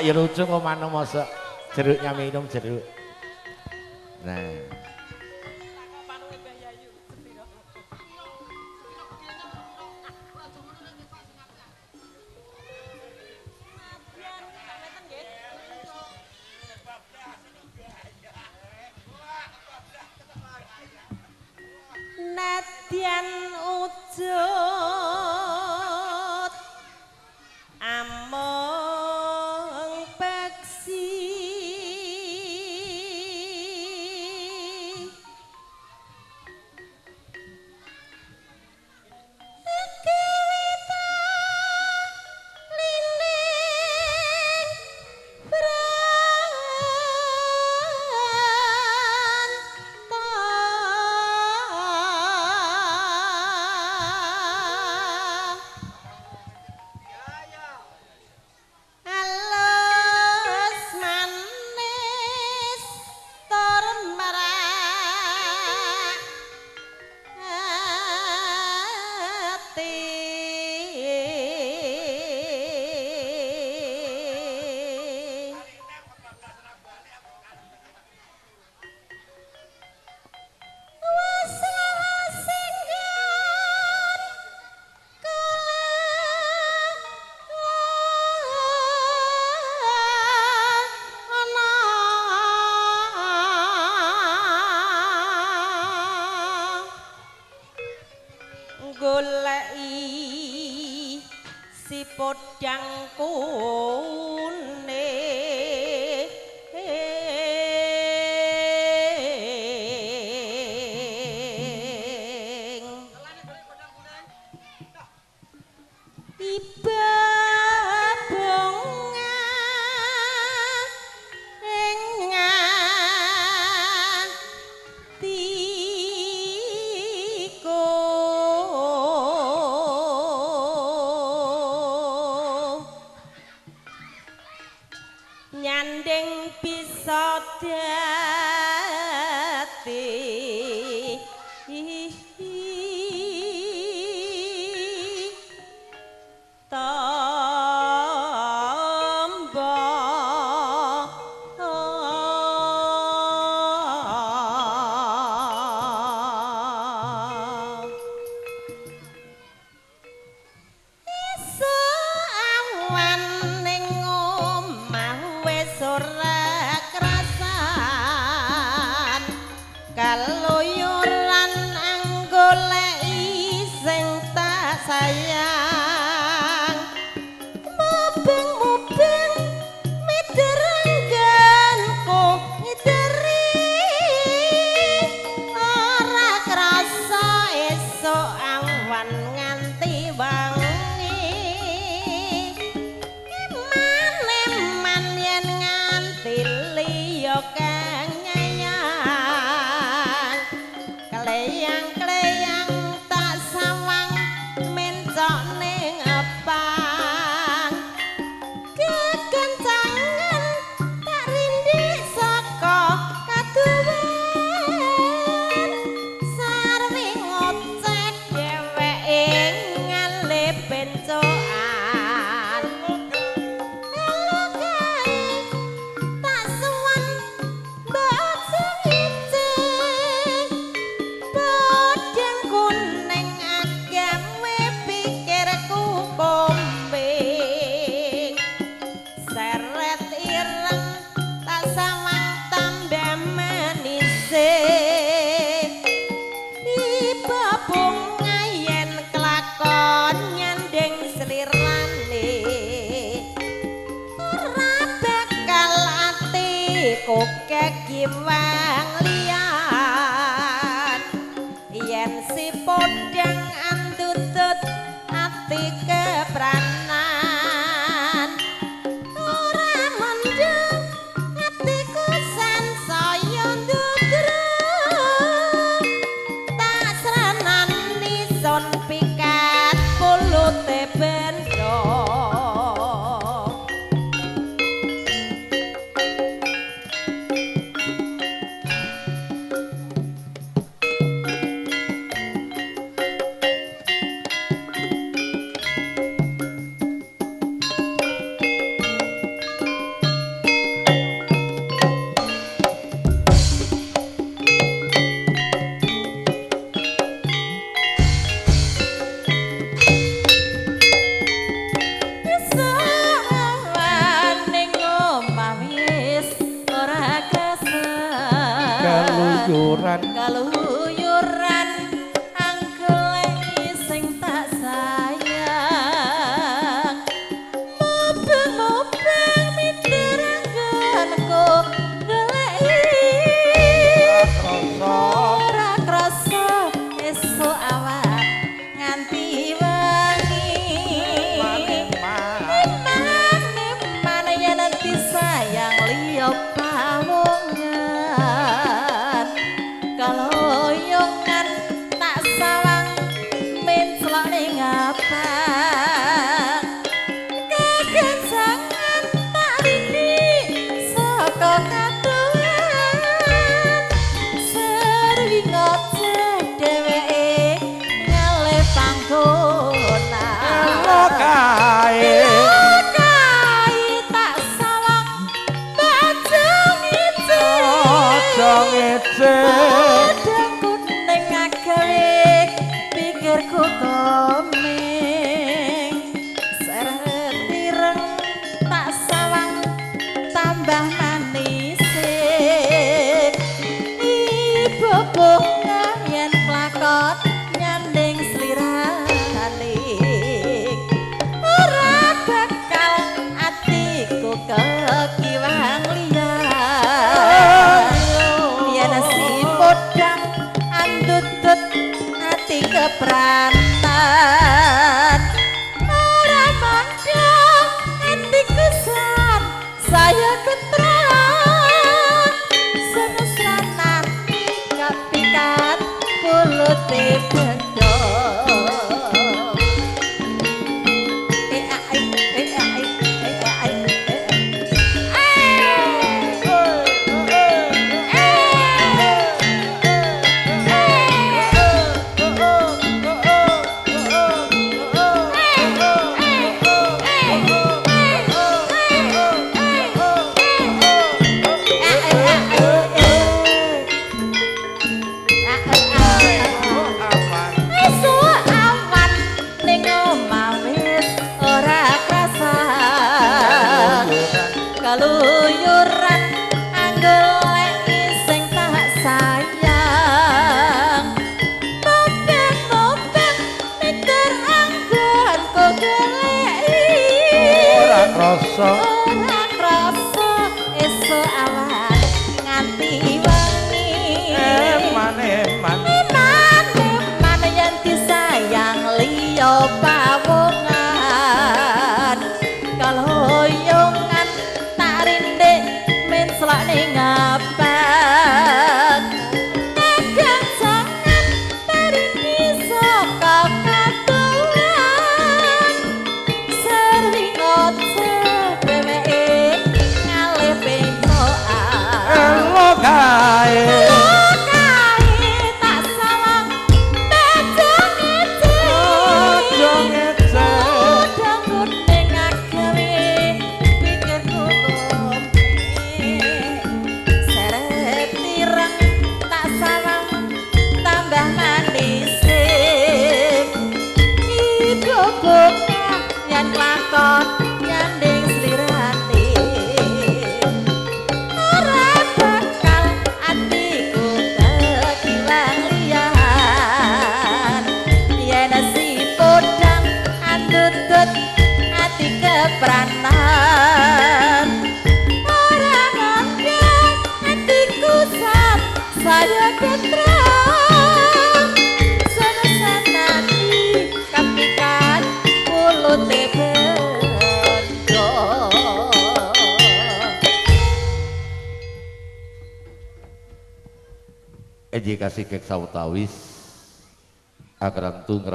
Ya lucu kok manung mosok jeruknya minum jeruk. Nah. Nadyan ujud amung peksi kewita lining branta. Alus manis tur merak ati. Wes singgan goleki si podang kuning. Iba bunga ing atiku nyanding bisa dadi tombo. Esuk awan ning omah wis ora krasan, kaluyuran anggoleki sing tak sayang. Mubeng-mubeng miderengganku ngideri, ora krasa esuk awan nganti wengi. Eman-eman yen nganti liya kang nyayang, kleyang-kleyang tak sawang mencok ning epang. Kekencangan tak rindik saka kaduwen, sarwi ngoceh dheweke ngalih bencokan. Halo kae tak suwun mbok aja ngicing, podang kuning agawe pikirku kombing. Seret ireng tak sawang tambah manise, iba bunga yen kelakon nyanding slirane. Ora bakal atiku kegiwang liyan, yen si podang andutut ati kepranan. Ora mendung atiku sansaya ndudruk, tak sranani son pikat pulute bendo. Keluyuran. Keluyuran anggoleki sing tak sayang. Mubeng-mubeng minder anggonku goleki. Ora krasa esuk awan nganti wengi. Eman-eman yen nanti sayang liya pawongan. Kaloyongan tak sawang menclok ning abang. Kegenjangan tak rindi saka kadohan. Sering ngoceh dheweke ngalih panggonan. Kae. Kae tak sawang bajang ngece. Aja ngece. Padang kuning agawe pikirku komeng. Seret ireng tak sawang tambah manis. Ibu bunga yen plakot nyanding slirane. Ora bakal atiku kekiwang liyan. Yen si podang andutut ati keprantan. Ora mandang atiku san saya ketrang. Senusranan kapikat pulute bendong. Eh ai eh ai eh ai eh Esuk awan ning omah wis ora krasa. Keluyuran anggoleki sing tak sayang. Mubeng-mubeng minder anggonku goleki. Ora krasa. Ora krasa esuk awan nganti wengi. Eman-eman. Eman-eman yen disayang liya pawongan. Kaloyongan tak rindik menclok ning abang. Keganjangan tarindi saka kadohan. Sering ngoceh dheweke ngalih pencokan. Elo kae. Kae tak sawang bajang ngece. Aja ngece. Podang kuning agawe pikirku komeng. Seret ireng tak sawang tambah manis. Ibu bunga yen lakon nyanding slirane. Ora bakal atiku kekiwang liyan. Yen si podang andutut ati kepranan. Ora ngandang atiku san saya ketrang. Senesanati kapikan pulute bendong. Eji kasih kek sawetawis akrantu.